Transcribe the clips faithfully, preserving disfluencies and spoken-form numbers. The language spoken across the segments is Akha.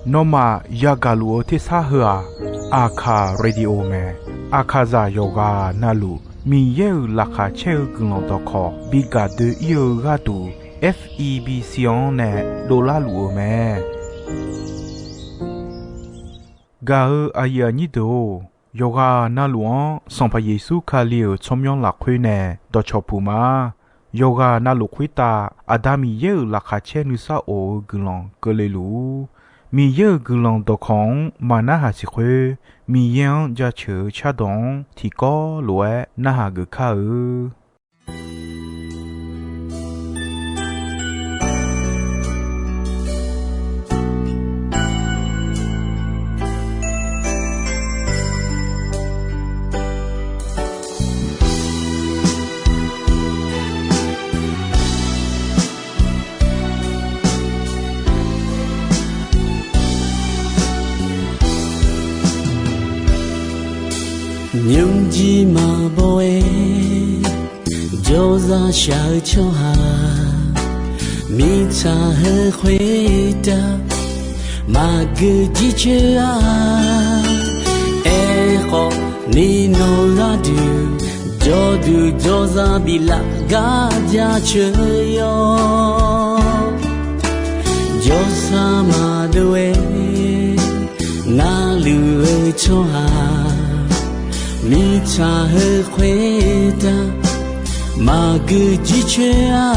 Nawmaf yagaq luf-eu tersar heu-aq, Aqkaq Radio mae. Aqkaqzaq yawqghaq navluf Miqyaer-euq laqkhaq caer-eu guiqlanq dawqkawq bi gaq doe-ir-eu gharduq, F E B C-anr nae dovlar luf-eu mae. Gaq-eu aqyuif aqnyir deuq-or, yawqghaq navluf-anr Sanqpaq Yeqsur Kali-euq tsawrmyanr lafkhoer nae dawqcawq puq ma. Yawqghaq navluf khoertav Aqda Miqyaer-euq laqkhaq caer nuisar of-eu guiqlanq keuvle luf-ur. Miqyaer-euq guiqlanq dawqkawq-anr maqnarhaq siq khoer, Miqyaer-anr jaceuq-eu cardawq-anr tiqkawv lof-aer narhaq geuf kar-eu. Nymrjir maqbaw-aer jawrzaq shaq-eu tsawrhaq, mirtsaq heu khoertav maqgeu jircoer-a. Aerkhawf, ni nawq gharduq jawrduq jawrzaq biflaf gar jaceuq yawr. Jawrsar maqdov-aer narluf-eu tsawrhaq, mirtsaq heu khoertav maqgeu jircoer-a.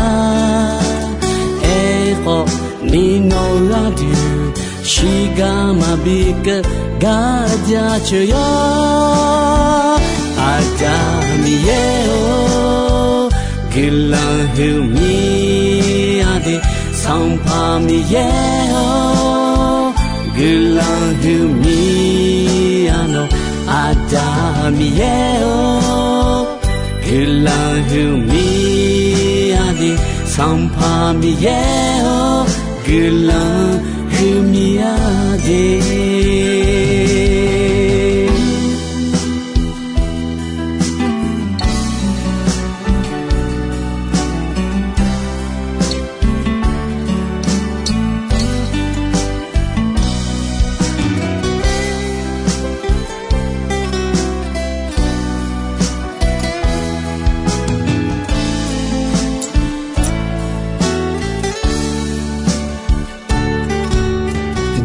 Aerkhawf, ni nawq gharduq shiqgar maqbi keuv gar jaceuq yawr. Aqda Miqyaer-or, guiqlanq huiqmir-a de. Sanqpaq Miqyaer-or, guiqlanq huiqmir-a nawq. Aqda Miqyaer-or, guiqlanq huiqmir-a de. Sanqpaq Miqyaer-or, guiqlanq huiqmir-a de.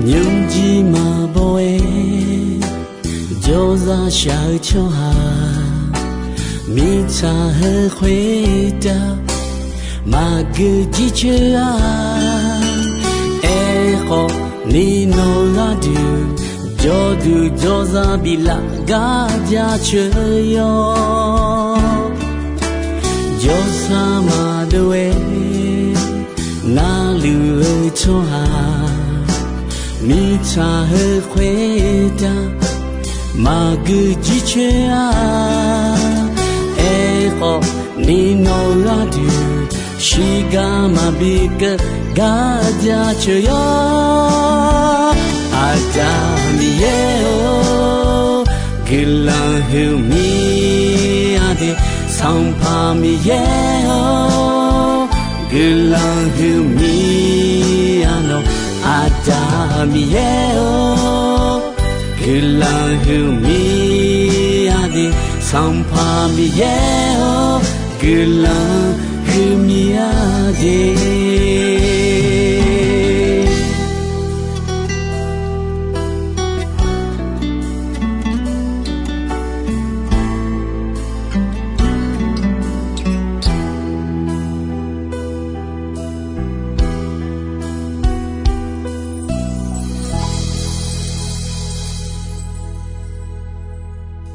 Nymrjir maqbaw-aer jawrzaq shaq-eu tsawrhaq, mirtsaq heu khoertav maqgeu jircoer-a. Aerkhawf, ni nawq gharduq jawrduq jawrzaq biflaf gar jaceuq yawr. Jawrsar maqdov-aer narluf-eu tsawrhaq, mirtsaq heu khoertav maqgeu jircoer-a. Aerkhawf, ni nawq gharduq shiqgar maqbi keuv gar jaceuq yawr. Aqda Miqyaer-or, guiqlanq huiqmir-a de. Sanqpaq Miqyaer-or, guiqlanq huiqmir-a nawq. Aqda Miqyaer-or, guiqlanq huiqmir-a de. Sanqpaq Miqyaer-or, guiqlanq huiqmir-a de.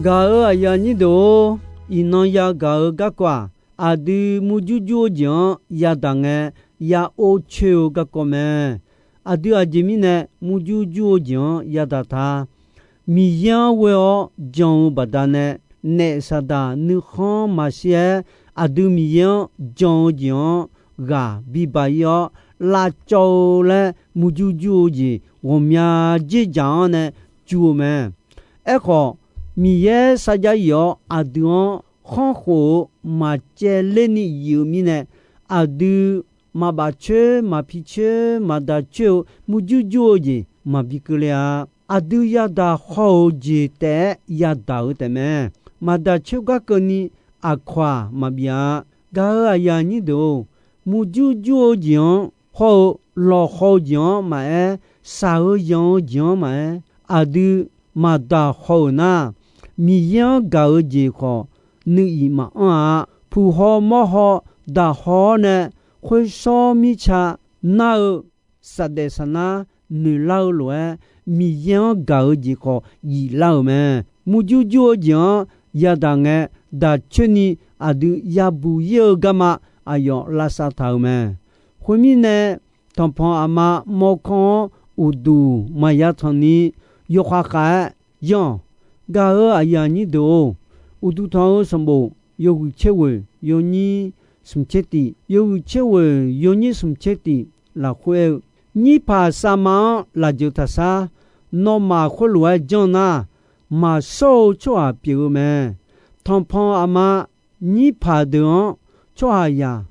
Gaq-euq aqyuif aqnyir deuq-or, iqnan yagaq-eu garkawv-aq, aqdui murjur jur-eu jeq-anr yadaq ngae, ya or coer-eu garkawv mae. Aqdui aqjeq mirnae murjur jur-eu jeq-anr yadaq ta. Miqyaer-anr ghoe-awr jan-eu baqdanae, naef Saqdaq nuikhanr maqshir-aer, aqdui Miqyaer-anr jan-eu jeq-anr ghaq bibaq-ir-awr, lavcawv-eu laer murjur jur-eu jeq ghawqmya dzerdzaq-anr nae jur-eu mae. Aerkhawf, Miqyaer sarjax yif-awr aqdui-anr khanrkhof-eu maqcaevler ni yif-eu mirnae, aqdui maqbaf coer, maqpi coer, maqdaq coer-eu murjur jur-eu jeq maqbi keuvle-a. Aqdui yadaq haw-euq jeq taef-aer yadaq-eu taefmae. Maqdaq coer gar keuvni aqkawq-aq maqbif-a. Gaq-euq aqyuif aqnyir deuq-or, murjur jur-eu jeq-anr hawr-eu, lawqhaw-eu jeq-anr maqaer, shaq-eu yanq-eu jeq-anr maqaer, aqdui maqdaq haw-euq nar, Miqyaer-anr gaq-eu jeq khawf nuiq iq maqanr-a. Puq haw mawr haw daq haw-awr nae, khoershawr mirtsa nar-eu saqdaef saqnar noeqlar-eu lof-aer, Miqyaer-anr gaq-eu jeq khawf yiflar-euq mae. Murjur jur-eu jeq-anr yadaq ngae, daq coerni aqdui yabuq ir-eu garma aqyawf lavsav taq-euq mae. Khoermirnae, tanqpanq aqma mawrkawr-anr uqduq maqya tanq ni, yawkhav khav-aer yanr-awq. Gaq-euq aqyuif aqnyir deuq-or, Uqduq tanq-eu sanqbof yawhuiq tser ghoeq yawnyir smq tser tif, yawhuiq tser ghoeq yawnyir smq tser tif lafkhoer aer-eu, Nyirpaq savma-anr lafjeuq taqsar. Nawmaf khoerlof-aer janr nar, maqshawr-eu tsawrhaq pyeuf-eu mae. Tanqpanq aqma nyirpaq deuq-anr tsawrhaqzaq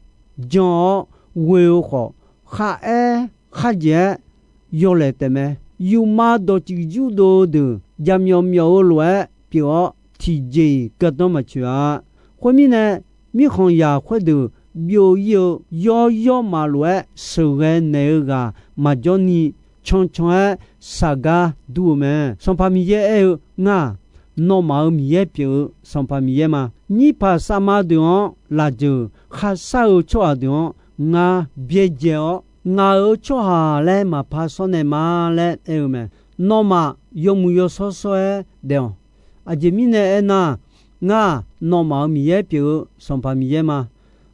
jan-awr ghoe-eu khawf, kharaer kharjaeq-aer yawlaeq taefmae. Yufma dawqtsuif yurdov-eu deuq jaqmyawf myawf-eu lof-aer pyeuf-awr, tiqjeq-iq gardanr maqtsoeq-a. Khoermirnae, mirkhanqzaq khoerdeuq byov ir-eu yawr yawrmaf lof-aer sheuqghae naeq-eu ghaq maqjawr ni, cancan-aer shaq gar dur-eu mae. Sanqpaq Miqyaer aer-eu, Ngar-aq, nawmaf-euq Miqyaer pyeuf-eu Sanqpaq Miqyaer ma. Nyirpaq savma deuq-anr lafjeuq kharshar-eu tsawrhaq deuq-anr ngar byaerdzae-awr, ngaq-euq tsawrhaq laer maqpar shawr nae ma laer aer-eu mae. Nawmaf yawmuiq yawshawr shawr-aer daef-awq. Aqjeq mirnae aernar, ngar-aq, nawmaf-euq Miqyaer pyeuf-eu Sanqpaq Miqyaer ma.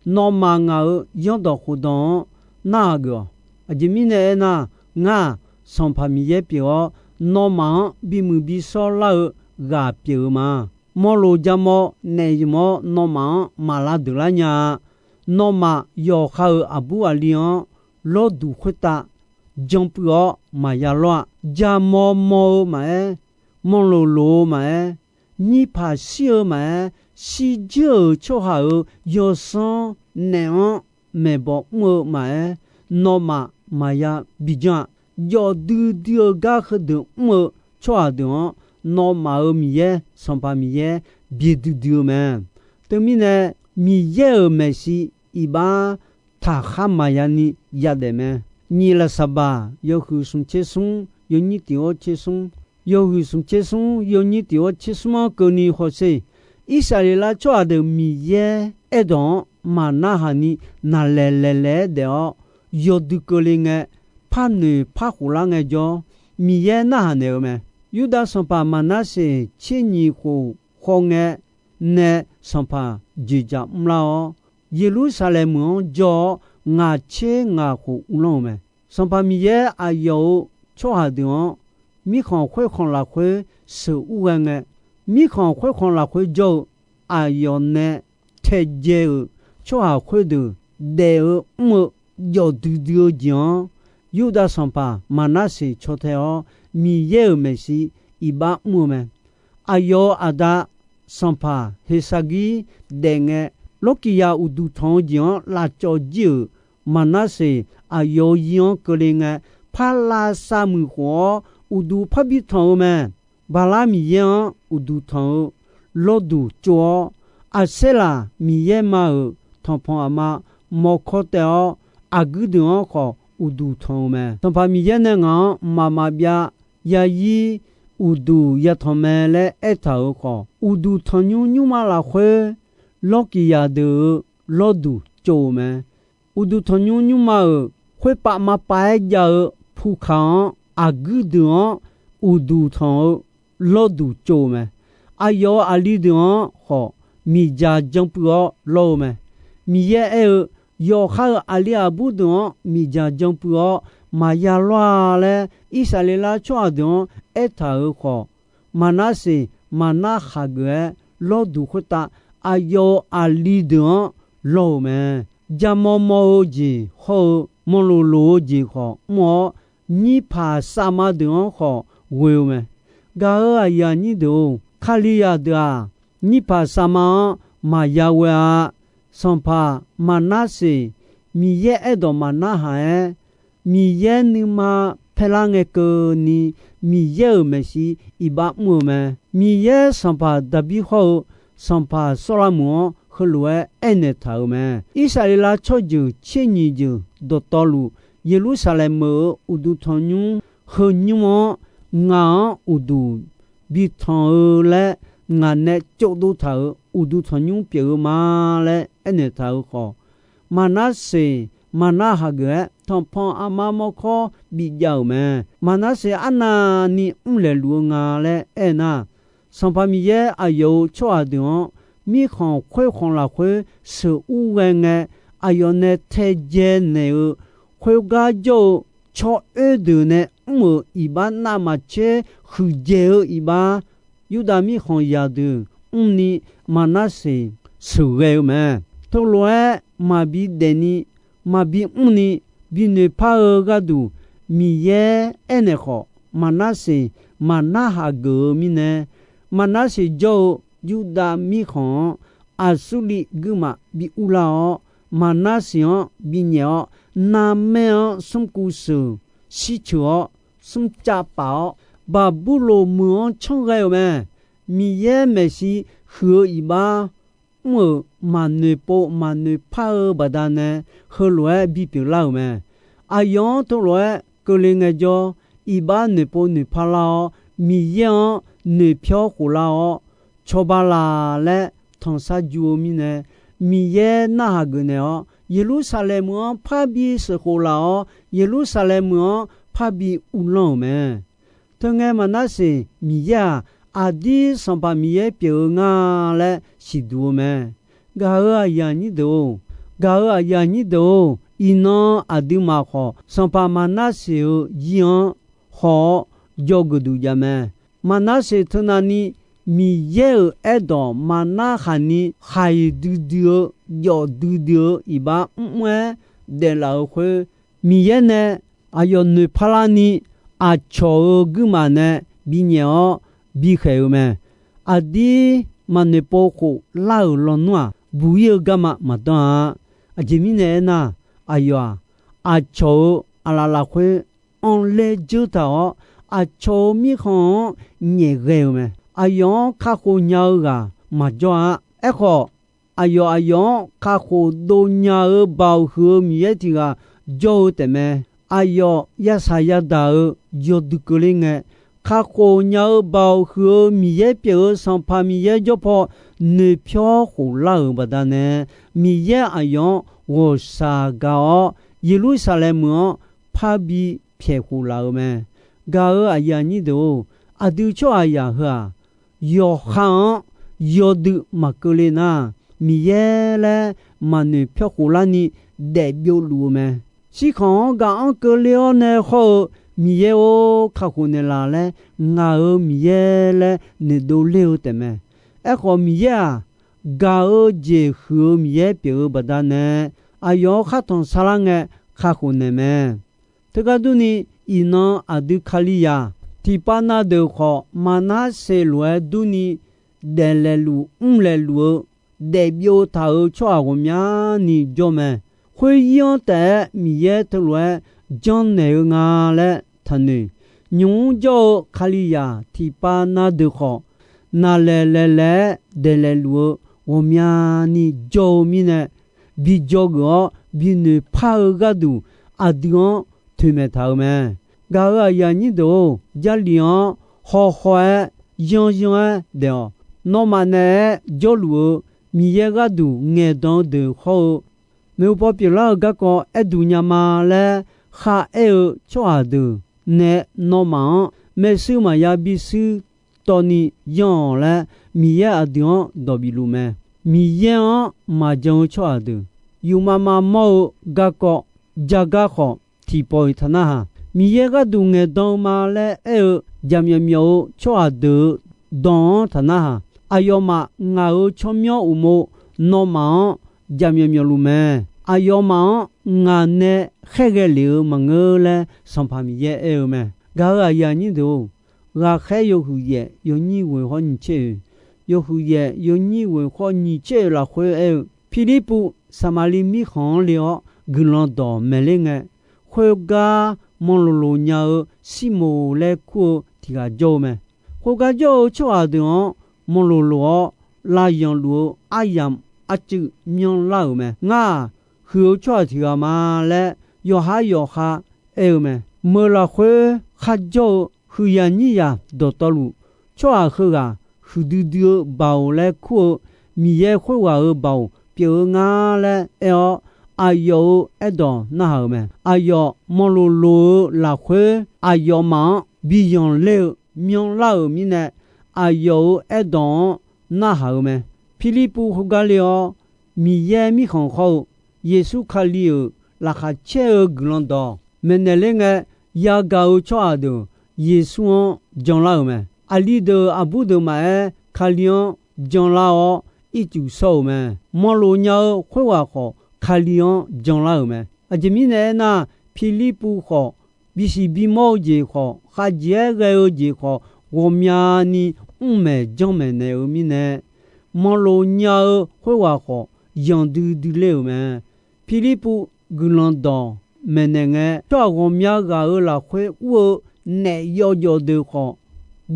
Nawmaf ngaq-euq zanrdawq khofdawq-anr narhaq geuf-awq. Aqjeq mirnae aernar, ngar-aq, Sanqpaq Miqyaer pyeuf-awr, nawmaf-anr bimuiq bishawr lar-eu ghaq pyeuf-eu ma. Mawloq jamaw naef zmq-awr nawmaf-anr maq lavdeuq lar nya-a. Nawmaf yawqha-euq aqbur aqli-anr lawrduq khoertav janpuiv-awr maqya lawr-a. Jamaw maw-eu maqaer, manloq loq-eu maqaer, nyirpaq shir-eu maqaer, shirjuir-euq tsawrhaq-euq yawsanr naef-anr maeqbawq mr-eu maqaer, nawmaf maqya bijanr-a. Jawf duidui-eu gar heudeuq mr-eu tsawrhaq deuq-anr, nawmaf-euq Miqyaer, Sanqpaq Miqyaer byae duidui-eu mae. Teumirnae, Miqyaer-euq maeqshi iqbax taqkhar maqya ni yadaef mae. Nyiq Lafsaqbaq yawhuiq smq tser smr yawnyir tiq-awr tser smr, yawhuiq smq tser smr yawnyir tiq-awr tser smr-anr keuvni hawsher. Irsaqleqlav tsawrhaq deuq Miqyaer aerdawq-anr maqnarhaq ni naqlaeq laeqlaeq-aer daef-awr, yawdui keuvle ngae, parnoeq parkhof lar ngaejawr, Miqyaer narhaq naeq-eu mae. Yurdav sanqpaq Maqnarseq tser nyiq khof khaw ngae nae sanqpaq dzoeqdzaq mrlar-awr, Yeqlursaqlaeq meuq-anr jawr-awr, ngaq tser ngaq khof uvlanr-eu mae. Sanqpaq Miqyaer aqyawf-euq tsawrhaq deuq-anr mirkhanq khoerkhanq lafkhoer sheuqur ghae ngae, mirkhanq khoerkhanq lafkhoer jawr-eu aqyawf nae taedzae-euq tsawrhaq khoerdeuq daef-eu mr-eu jawf duidui-eu jeq-anr, Yurdav sanqpaq Maqnarseq caw tae-awr, Miqyaer-euq maeqshi iqbax mr-eu mae. Aqyawf-euq aqda sanqpaq Heqsaqgir daef ngae, Lawrkiqyaq uqduq tanq-eu jeq-anr lavcawv jir-euq Maqnarseq aqyawf-euq zir-anr keuvle ngae, par lavsav muiq khof-awr, uqduq parbi tanq-eu mae. Baqlar miqyaer-anr uqduq tanq-eu lawrduq tsov-awr, Aqserlaq miqyaer ma-euq tanqpanq aqma mawrkawr taev-awr, aqguir deuq-anr khawf uqduq tanq-eu mae. Sanqpaq Miqyaer nae ngaq-anr mqmaq maqbyav yazir uqduq yatanq mae laer aertaq-euq khawf, uqduq tanqnymr nymrma lafkhoer lawrkiqzaq deuq-euq lawrduq tsov-euq mae. Uqduq tanqnymr nymrma-euq khoerpav maqpav-aer jav-eu pukaq-anr, aqguir deuq-anr uqduq tanq-eu lawrduq tsov-eu mae. Aqyawf-euq aqli deuq-anr khawf, miqdzaq janpuiv-awr lawr-eu mae. Miqyaer aer-eu, yawqha-euq aqli aqbur deuq-anr miqdzaq janpuiv-awr maqya lawr-a laer, Irsaqleqlav tsawrhaq deuq-anr aertaq-euq khawf, Maqnarseq maqnar khaq geuf-aer lawrduq khoertav aqyawf-euq aqli deuq-anr lawr-euq mae. Jamaw maw-eu jeq hawr-eu manqloq loq-eu jeq khawf mr-awr, nyirpaq savma deuq-anr khawf ghoe-eu mae. Gaq-euq aqyuif aqnyir deuq-or, Kalizaq deuq-aq, nyirpaq savma-anr maqya ghoe-a. Sanqpaq Maqnarseq Miqyaer aerdawq maqnarhaq-aer, Miqyaer nuima paerlar ngae keuvni, Miqyaer-euq maeqshi iqbax mr-eu mae. Miqyaer sanqpaq Daqbir hawr-eu sanqpaq Sawrlameuq-anr heulof-aer aernaeq taq-euq mae. Irsaqleqlav tsawrjeuq tser nyiq jeuq dawqtawvluf, Yeqlursaqlaeq meuq-euq uqduq tanqnymr heu nymr-anr ngaq-anr uqduq bi tanq-eu laer, ngaq nae tsovdov taq-euq uqduq tanqnymr pyeuf-eu ma laer aernaeq taq-euq khawf, Maqnarseq maqnar hageuf-aer tanqpanq armar mawrkawr bijav-euq mae. Maqnarseq arnavni mrlaeq luf-eu nga laer aernar, Sanqpaq Miqyaer aqyawf-euq tsawrhaq deuq-anr mirkhanq khoerkhanq lafkhoer sheuqur ghae ngae, aqyawf nae taedzae naeq-eu khoergar jawr-eu tsawroer deuq nae mr-euq iqbax navmaqtser huiqdzaeq-eu iqbax, Yurdav mirkhanq zaqdeuq mrni Maqnarseq sheuqghae-eu mae. Teulof-aer maqbi daefni, maqbi mrni, bi noeqpar-eu gharduq Miqyaer aernaeq khawf, Maqnarseq maqnar hageuf-eu mirnae, Maqnarseq jawr-eu Yurdav mirkhanq-anr Aqsurliv guirmaf bi urlar-awr, Maqnarseq-anr binyaef-awr, narmaer-anr smrkuv sheuq shirceuq-awr, smrcav paf-awr, Baqburloq meuq-anr canr ghae-euq mae. Miqyaer maeqshi huiq-eu iqbax mr-euq maqnoeq pov maqnoeq par-eu baqdanae, heulof-aer bipyeuf lar-euq mae. Aqyawf-anr teulof-aer keuvle ngaejawr, iqbax noeqpov noeqpar lar-awr, Miqyaer-anr noeqpyawr khoflar-awr, cawba laq laer tanqsar ju-eu mirnae, Miqyaer narhaq geuf naeq-awr, Yeqlursaqlaeq meuq-anr parbi sheuqkhof laf-awr, Yeqlursaqlaeq meuq-anr parbi uvlanr-euq mae. Teungae Maqnarseq Miqyaer-aq, aqdir Sanqpaq Miqyaer pyeuf-eu nga laer siqduq-eu mae. Gaq-euq aqyuif aqnyir deuq-or, gaq-euq aqyuif aqnyir deuq-or, iqnan aqduimaf khawf, sanqpaq Maqnarseq-euq zir-anr haw-awr dzawgeuf duq jav mae. Maqnarseq teunavni Miqyaer-euq aerdawq maqnar khaqni khaiq duidui-eu, jawf duidui-eu iqbax mrmr-aer daeflaf-euq khoer, Miqyaer nae aqyawf noeqpar larni, aqcawq-euq guirmaf nae binyaef-awr bikhaeq-eu mae. Aqdir maqnoeq pov khof lar-euq lawnmr-aq, buq-ir-eu garma maqdanr-a. Aqjeq mirnae aernar, aqyawf-aq, aqcawq-euq aqlaf lafkhoer anrler dzeur taq-awr, aqcawq-euq mirkhanq-anr nyaef ghae-eu mae. Aqyawf-anr kakhof nya-eu ghaq maqjawr-a. Aerkhawf, aqyawf aqyawf-anr kakhof dov nya-eu baoq huiq-eu Miqyaer tiq ghaq jawr-eu taefmae. Aqyawf yasaq yadaq-eu yawdui keuvler ngae, kakhof nya-eu baoq huiq-eu Miqyaer pyeuf-eu Sanqpaq Miqyaer jawr paw noeqpyawr khoflar-euq baqdanae, Miqyaer aqyawf-anr ghawqshaq gaq-awr, Yeqlursaqlaeq meuq-anr parbi pyaeq khof laf-eu mae. Gaq-euq aqyuif aqnyir deuq-or, aqdui tsawrhaqzaq heu-aq, yawqha-anr yawdui maqkeuvle nar, Miqyaer laer maqnoeq pyawr khof larni daefbyov luf-eu mae. Shirkhanq-anr gaq-anr keuvle-awr nae hawr-eu, Miqyaer-or, kakhof naeqlaf laer ngaq-euq Miqyaer laer noeqdov ler-eu taefmae. Aerkhawf, Miqyaer-aq, gaq-eu jeq huiq-eu Miqyaer pyeuf-eu baqdanae, aqyawf-anr khartanq sarlar ngae kakhof naeq mae. Teugar durni, iqnan aqdui Kalizaq tiqpav na deuq khawf, Maqnarseq lof-aer durni daeflaeq luf mrlaeq luf-eu daefbyov taq-euq tsawrhaq ghawqmyani jawr mae. Khoeryir-anr taef-aer Miqyaer teulof-aer janrnaeq-eu nga laer taqnoeq. Nymq mr jawr-eu Kalizaq tiqpav na deuq khawf, naqlaeq laeqlaeq-aer daeflaeq luf-eu ghawqmyani jawr-eu mirnae, bi dzawgeuf-awr bi noeqpar-eu gharduq aqdui-anr toeqmaeq taq-eu mae. Gaq-euq aqyuif aqnyir deuq-or, Jarlif-anr hawhaw-aer yanryanr-aer daef-awq. Nawmaf naeq-aer jawrluf-eu Miqyaer gharduq ngaeqdan-eu deuq hawr-eu, maeqhu paw pyeuflar-eu garkawv aer duq nya ma laer kharaer-eu tsawrhaq deuq nae nawmaf-anr maershuir maqya bishuir tawvni yanr-awq laer, Miqyaer aqdui-anr dawq bif luf mae. Miqyaer-anr maqjan-eu tsawrhaq deuq, yufmav mav mawr-eu garkawv jagar khawf tiqpawf-iq taq narhaq, Miqyaer gharduq ngaeqdan-eu ma laer aer-eu jaqmyawf myawf-eu tsawrhaq deuq-euq dawq-anr taq narhaq, aqyawfmaf ngaq-euq tsawrmyanr uqmov nawmaf-anr jaqmyawf myawf luf mae. Aqyawfmaf-anr ngaq nae khaerghae lef-eu maqngeur laer Sanqpaq Miqyaer aer-eu mae. Gaq-euq aqyuif aqnyir deuq-or, ghaqkhaer yawhuiq yaef yawnyir ghoeq hawr nyiq tser oeq, yawhuiq yaef yawnyir ghoeq hawr nyiq tser oeq lafkhoer aer-eu, Pirlirpuv Saqmaqliv mirkhanq-anr le-awr, guiqlanq dawq maeqler ngae, khoergar manqloqloq nya-eu Sirmoq laer kur-eu tiq ghaq jawr-eu mae. Khoergar jawr-eu tsawrhaq deuq-anr manqloqloq-awr, lavyanq luf-eu aryamq arcuiv myanrlar-euq mae. Ngar-aq, huiq-eu tsawrhaq tiq ghaq ma laer, yawqhar yawqha aer-eu mae. Meuq lafkhoer kharjawr-eu huiqyaq nyiryaq dawqtawvluf, tsawrhaq heughaq huiqdui dui-eu baoq laer kur-eu Miqyaer khoerghaq-euq baoq pyeuf-eu ngar laer aer-awr, aqyawf-euq aerdawq narhaq-euq mae. Aqyawf manqloqloq-eu lafkhoer, aqyawfmaf-anr bi yanqler-eu myanrlar-euq mirnae, aqyawf-euq aerdawq-anr narhaq-euq mae. Pirlirpuv khoergar le-awr, Miqyaer Mirkhanq khawr-eu Yeqsur Kali-euq laqkhaq caer-eu guiqlanq dawq maeqnaeq ler ngae, yagaq-eu tsawrhaq deuq Yeqsur-anr janlar-euq mae. Aqli deuq aqbur deuq maqaer, Kali-anr janlar-awr ircuf shawr-euq mae. Manqloq nya-eu khoerghaq khawf, Kali-anr janlar-euq mae. Aqjeq mirnae aernar, Pirlirpuv khawf, bisiq bimawr-eu jeq khawf, khavjeq-aer ghae-eu jeq khawf, ghawqmyani mrmaeq janrmaeq naeq-eu mirnae, manqloq nya-eu khoerghaq khawf, yanqdui dui ler-euq mae. Pirlirpuv guiqlanq dawq maeqnaeq ngae, tsawrhaq ghawqmya ghaq-euq lafkhoer ur-eu naef yawjawf deuq khawf,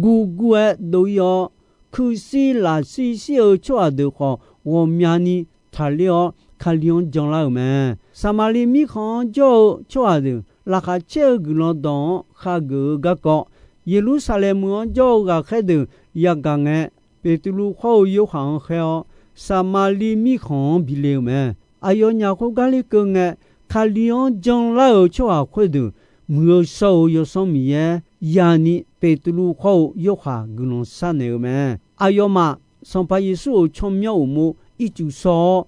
gurgur-aer dov-ir-awr, kuirshir lafshir shir-eu tsawrhaq deuq khawf, ghawqmyani taqler-awr, Kali-anr janlar-euq mae. Saqmaqliv mirkhanq-anr jawr-eu tsawrhaq deuq laqkhaq caer-eu guiqlanq dawq-anr khageuf-eu garkawv, Yeqlursaqlaeq meuq-anr jawr-eu ghaqkhaer deuq yagaq ngae, Beqtuvluv khawr-eu Yorhaq-anr khaer-awr, Saqmaqliv mirkhanq-anr bi le-eu mae. Aqyawfnyaf khoergar ler keuv ngae, Kali-anr janlar-euq tsawrhaq khoerdeuq, Muiq-eu shawr-eu Yawsanr Miqyaer yani Beqtuvluv khawr-eu Yorhaq guiqlanq sharnaeq-eu mae. Aqyawfmaf Sanqpaq Yeqsur-euq tsawrmyanr uqmov ircuf shawr-awr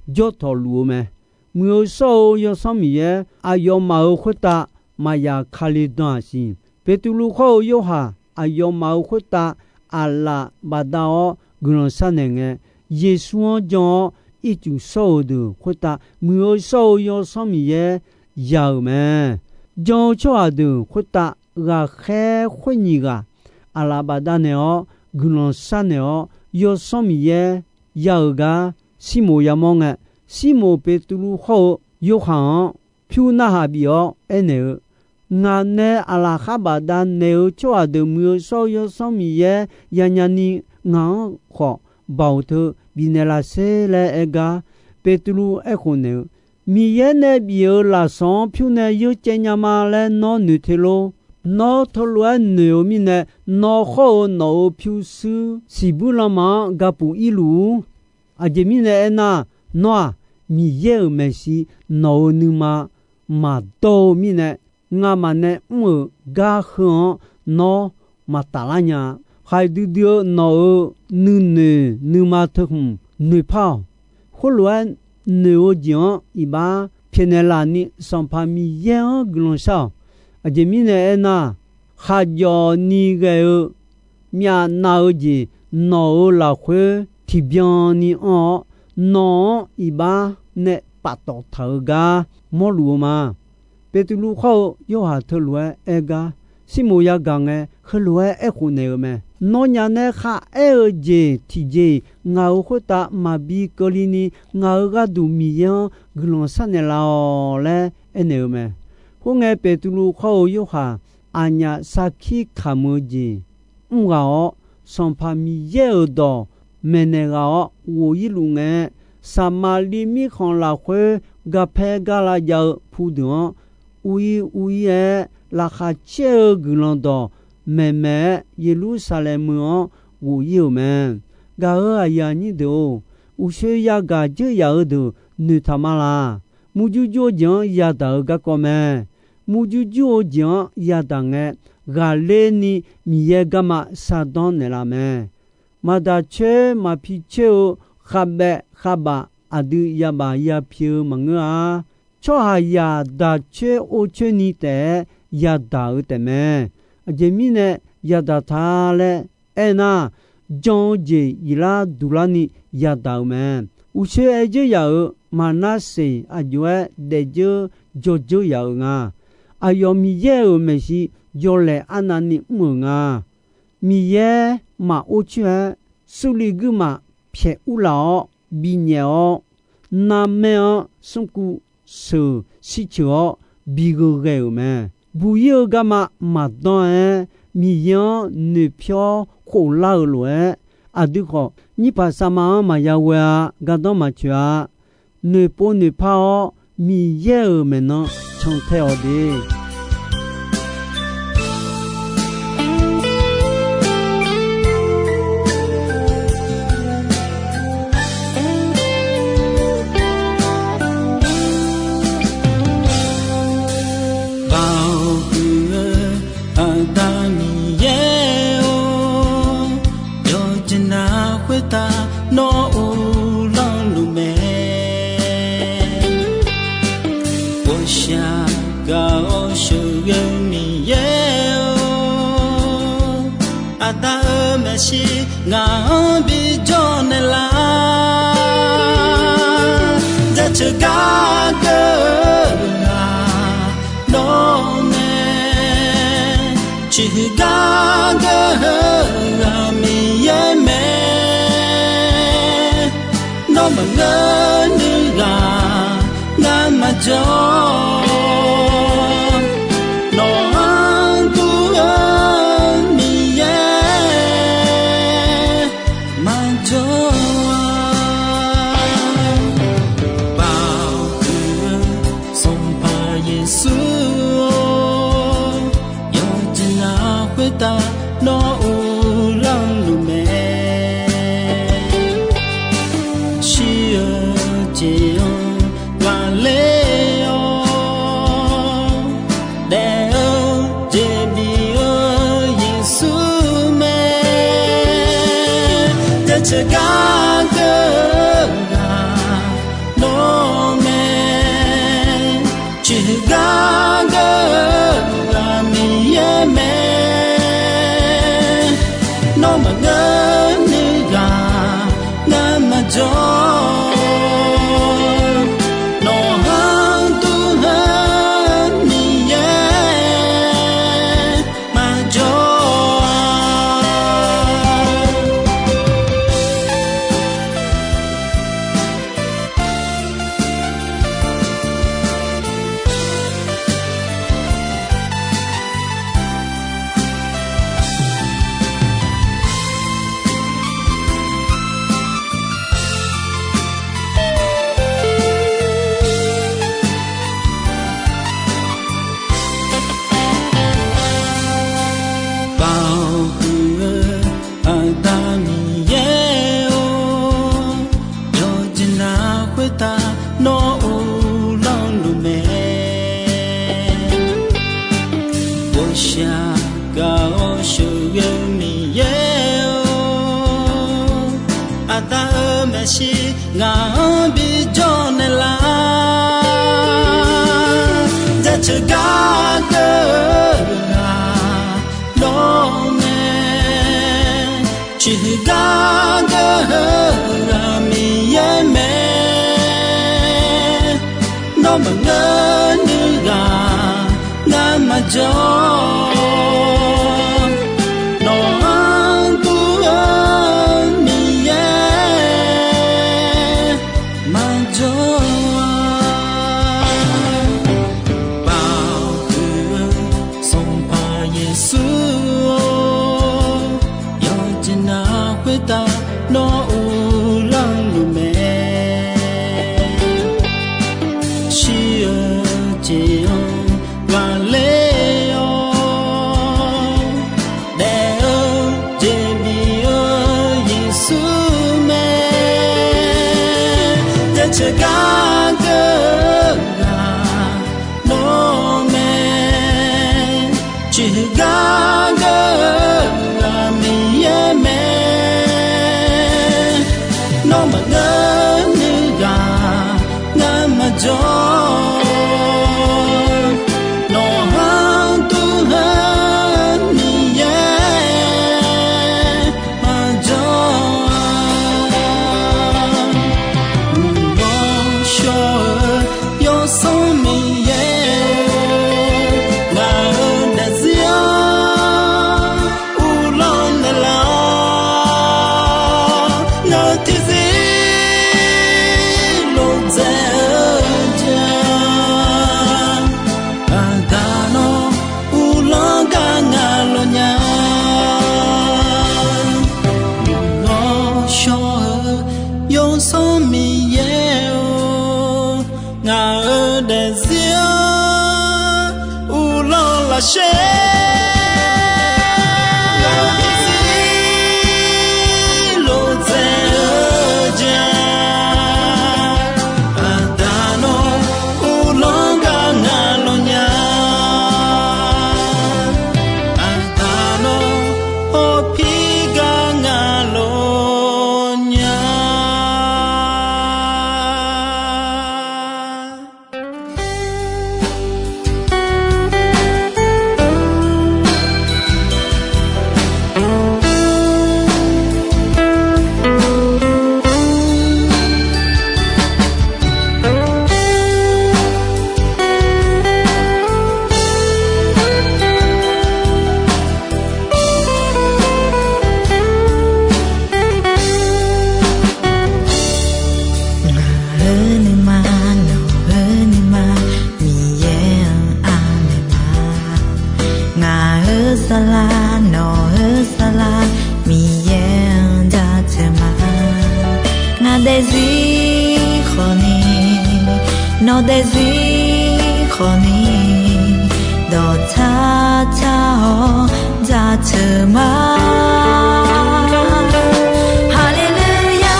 jawr tawq luf-eu mae. Muiq-eu shawr-eu Yawsanr Miqyaer aqyawfmaf-euq khoertav maqya Kali dan-aq siq. Beqtuvluv khawr-eu Yorhaq aqyawfmaf-euq khoertav aqlaf bafdav-awr guiqlanq sharnaeq ngae, Yeqsur-anr jan-awr ircuf shawr-euq deuq khoertav, Muiq-eu shawr-eu Yawsanr Miqyaer ya-euq mae. Jan-eu tsawrhaq deuq khoertav, ghaqkhaer khoer nyiq ghaq aqlaf bafdav naeq-awr guiqlanq sharnaeq-awr, Yawsanr Miqyaer ya-euq gar Sirmoq yamawr ngae, Sirmoq Beqtuvluv khawr-eu Yorhaq-anr pyur narhaq bif-awr aernaeq-eu, Ngaq nae aqlaf khar bafdav naeq-eu tsawrhaq deuq Muiq-eu shawr-eu Yawsanr Miqyaer yanya ni, ngaq-anr khawf baoq teu bifnaeq laf sher laer aer gar, Beqtuvluv aerkhof naeq-eu, Miqyaer nae bif-euq lafsawq-anr pyur nae yeur caev nya ma laer nawr noeq te lor. Nawr teulof-aer noeq-eu mirnae, nawr khawr-eu nawq-euq pyurshuir siqbuir lanma-anr gapuf irluf-ur. Aqjeq mirnae aernar, nawr-aq, Miqyaer-euq maeqshi nawq-euq nuima maqdawr-eu mirnae, ngamaf nae mr-euq gar heu-anr nawr maqtaf lar nya-a. Khaqdui dui-eu nawq-euq nuinoeq nuima teu hmq noeqpar-awq. Khoerlof-aer noeq-eu jeq-anr iqbax pyaeqnaeq laf ni Sanqpaq Miqyaer-anr guiqlanq shar-awq. Aqjeq mirnae aernar, khaqjawf ni ghae-eu myavnav-eu jeq nawq-euq lafkhoer tiqbyan ni anr-awr, nawq-anr iqbax nae paftawf taq-eu gar mawrluf-eu ma. Beqtuvluv khawr-eu Yorhaq teulof-aer aer gar, Sirmoq yagaq ngae, heulof-aer aerkhof naeq-eu mae. Nawnyaf nae kharaer-eu jeq tiqjeq-iq ngaq-euq khoertav maqbi keuvni, ngaq-euq gharduq Miqyaer-anr guiqlanq sharnaeq laf-awq laer aernaeq-eu mae. Khoerngae, Beqtuvluv khawr-eu Yorhaq aqnyaf sarkir kamq-eu jeq mr ghaq-awr, Sanqpaq Miqyaer-euq dawq maeqnaeq ghaq-awr ghof-ir luf ngae, Saqmaqliv mirkhanq lafkhoer garpaer gar lavjav-eu pudeuq-anr, ur-ir ur-ir-aer laqkhaq caer-eu guiqlanq dawq maeqmaeq-aer, Yeqlursaqlaeq meuq-anr ghof-ir-euq mae. Gaq-euq aqyuif aqnyir deuq-or, uqshoe yagaq dzeur yaf-eu deuq noeqtaq ma laq. Murjur jur-eu jeq-anr yadaq-eu garkawv mae. Murjur jur-eu jeq-anr yadaq ngae, ghaqler ni Miqyaer garma shardanr naeqlaf mae. Maqdaq coer maqpi coer-eu khavbaev khavbaf aqdui yabaf yapyeuf-eu maqngeur-a. Tsawrhaqzaq daq coer or coer ni taef-aer yadaq-eu taefmae. Aqjeq mirnae yadaq ta laer aernar, jan-eu jeq iqlar duq larni yadaq-euq mae. Uqshoe aer dzeur yaf-euq Maqnarseq aqjox-aer daef dzeur jawr dzeur yaf-euq nga. Aqyawf Miqyaer-euq maeqshi yawlaeq arnavni mr-euq nga. Miqyaer maqor coer-aer, Surliv guirmaf pyaeq urlaf-awr binyaef-awr, narmaer-anr smrkuv sheuq shirceuq-awr bigeuf ghae-euq mae. Buq-ir-eu garma maqdanr-aer, Miqyaer-anr noeqpyawr khoflar-euq lof-aer, aqdui khawf, nyirpaq sarma-anr maqya ghoe-a. Gardanr maqtsoeq-a. Noeqpov noeqpar-awr, Miqyaer-euq maeqnan cantae-awq de. Baoq huiq-eu Aqda Miqyaer-or, yawqjeq navluf khoertav nawr uvlanr luf mae. Ghawqshaq gaq-awr sheuqghae-eu Miqyaer-or, Aqda-euq maeqshi ngaq-anr bijawr naeqlaf. Jaceuq gar geur-eu ghaq nawr mae. Ciqhuiq gar geur-eu ghaq Miqyaer mae. Nawr maqngeur nuiv ghaq ngar maqjawr. Nawq-anr dur-eu Miqyaer maqjawr-a. Baoq huiq-eu Sanqpaq Yeqsur-or, yawqjeq navluf khoertav nawr uvlanr luf mae. Shir-eu jeq-anr ghaqler-awr daef-eu jeq bif-eu Yeqsur mae. Jaceuq gar geur-eu ghaq nawr mae. Ciqhuiq gar geur-eu ghaq Miqyaer mae. Nawr maqngeur nuiv ghaq ngar maqjawr. Nawq-anr dur-eu Miqyaer maqjawr-a. Baoq huiq-eu Aqda Miqyaer-or, yawqjeq navluf khoertav nawr uvlanr luf mae. Ghawqshaq gaq-awr sheuqghae-eu Miqyaer-or, Aqda-euq maeqshi ngaq-anr bijawr naeqlaf. Jaceuq gar geur-eu ghaq nawr mae. Ciqhuiq gar geur-eu ghaq Miqyaer mae. Nawr maqngeur nuiv ghaq ngar maqjawr. Nawq-anr dur-eu Miqyaer maqjawr-a. Baoq huiq-eu Sanqpaq Yeqsur-or, yawqjeq navluf khoertav nawr uvlanr luf mae. Shir-eu jeq-anr ghaqler-awr daef-eu jeq bif-eu Yeqsur mae. Jaceuq gar geur-eu ghaq nawr mae. Ciqhuiq gar geur-eu ghaq Miqyaer mae. Nawr maqngeur nuiv ghaq ngar maqjawr. Nawq-anr dur-eu Miqyaer maqjawr-a. Uqghawr shawr-eu Yawsanr Miqyaer-or, ngaq-euq daefzir-anr Aqsher, ngaq-euq zir lof dzaeq-eu jeq-a, Aqda nawr uvlanr gar ngaq lawq nya. Aqda nawr hawpir gar ngaq lawq nya. Ngaq-euq nuima, nawq-eu nuima, Miqyaer-anr aqmaeq ma. Ngaq-euq saflar, nawq-eu saflar, Miqyaer-anr jaceuq ma. Ngaq daefzir khawfni, nawq daefzir khawfni, dawqtsar tsar-awr jaceuq ma. Haleluya,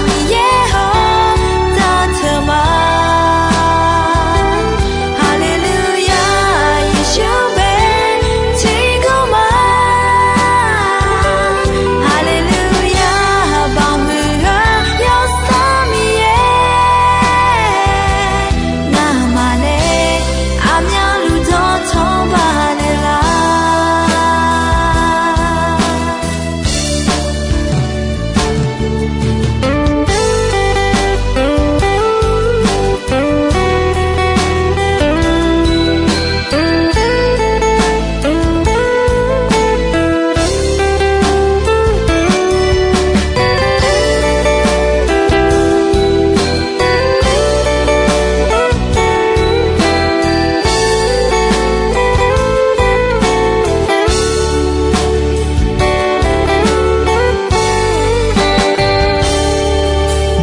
Miqyaer-awr jaceuq ma. Haleluya, Yeqsur bae tiqgawr ma. Haleluya, baqmuiq-eu Yawsanr Miqyaer, ngamaf nae aqmyanluf dawqtawq baqnaeq lar.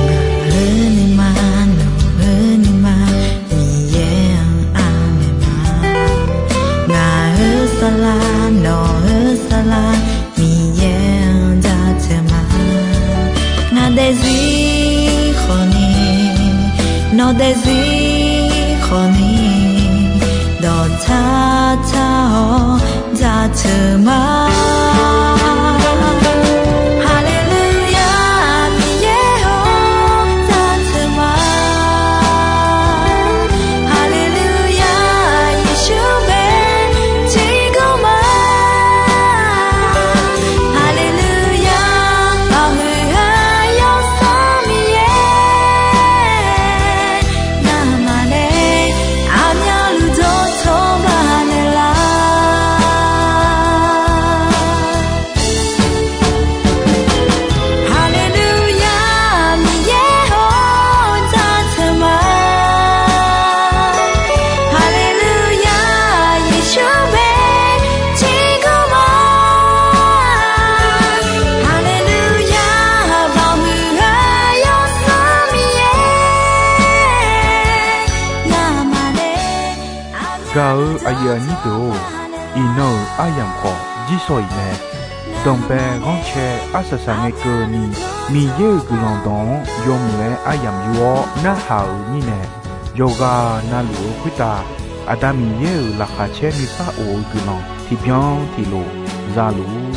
Ngaq-euq nuima, nawq-eu nuima, Miqyaer-anr aqmaeq ma. Ngaq-euq saflar, nawq-eu saflar, Miqyaer-anr jaceuq ma. Ngaq daefzir khawfni, nawq daefzir khawfni, dawqtsar tsar-awr jaceuq ma. Haleluya, Miqyaer-awr jaceuq ma. Haleluya, Yeqsur bae tiqgawr ma. Haleluya, baqmuiq-eu Yawsanr Miqyaer, ngamaf nae aqmyanluf dawqtawq baqnaeq lar. Haleluya, Miqyaer-awr jaceuq ma. Haleluya, Yeqsur bae tiqgawr ma. Haleluya, baqmuiq-eu Yawsanr Miqyaer, ngamaf nae Gaq-eu aqyuif aqnyir deuq-or, iqnan-euq aryamq khawf jirsawq iq mae. Danqbae ghanrcae arsaq saq ngae keuvni, Miqyaer-euq guiqlanq dawq-anr yawmuiq-aer aryamq yur-awr narhaq-euq mirnae, yawqghaq navluf-eu khoertav Aqda Miqyaer-euq laqkhaq caer nuisar of-eu guiqlanq tiqbyan tiqlof za luf-ur.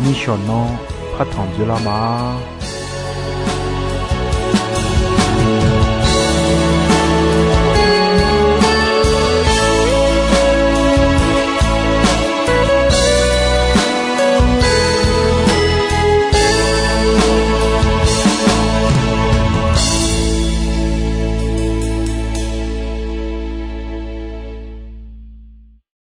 Nishawq nanr partanq dzoerlar ma.